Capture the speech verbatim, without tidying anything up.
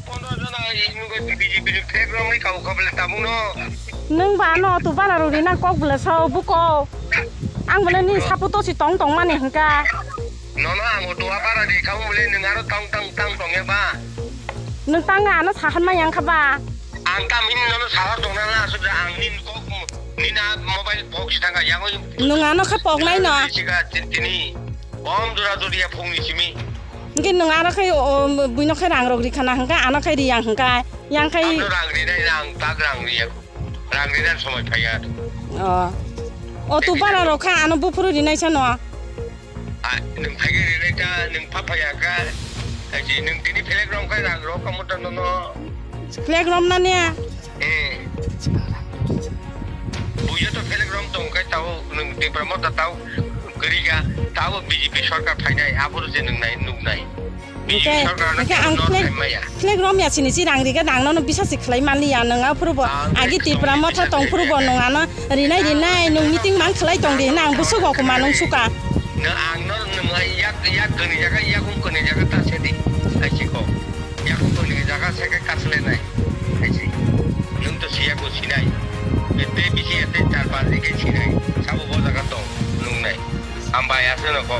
Pondro jona ini ko B J P ni flag romwi kau kha bole tabuk no. Nwng ba ano auto bara rok rina kok bole sao buko. Ang bole ni sapo to si tong tong mani hingka. Nono ang auto bara di kau bole nwng aro tang tang tang tong ya ba. Nwng tang ano sahan ma yang kha ba. Ang tam hin nono saha tong na la asuk ang nin kok nina mobile box thanga yang oi. Nwng ano kha pok nai no. Siga tin tini. Bom dura duriya phung ni simi. Hingke nwng aro khe o, o, buino khe rang rok rikha na hingka, ano khe riyang hingka, yang khe. Ano rang rinai rang tak rang riya. Rang rinai somoi phaiya. O. O tu bara rok kha ano buphuru rinai sano. A, nwng phai rinai ta, nwng pha phaiya ka. Aji nwng tini phelek rong khe rang rok kamu ta nono. Flag romna niya. Eh. Buya to phelek rom tong kai tao nwng Tipra Motha tao kwrwi ga tao B J P sarkar phainai aboro je nwng nai nuk nai. B J P hingke, sarkar no hingke ang no flag, phaimaya. Flag romya sini si rang riga dang nono bisa si khlai manliya nwng aphuru bo agi Tipra Motha tong phuru bo nwng ano rinai rinai nwng meeting mang khlai tong di hina ang busuk o kuma nwng suka. Nwng ang no nwng yak yak kani jaga yak ung kani jaga ta sedi. Ai si ko. Yakung toni jaga seke kasle nai. Aisi. Nung to siya ko sinai. Te bisi ate char panch dike sinai. Sabo bo jaga to nung nai. Ambai ase no ko.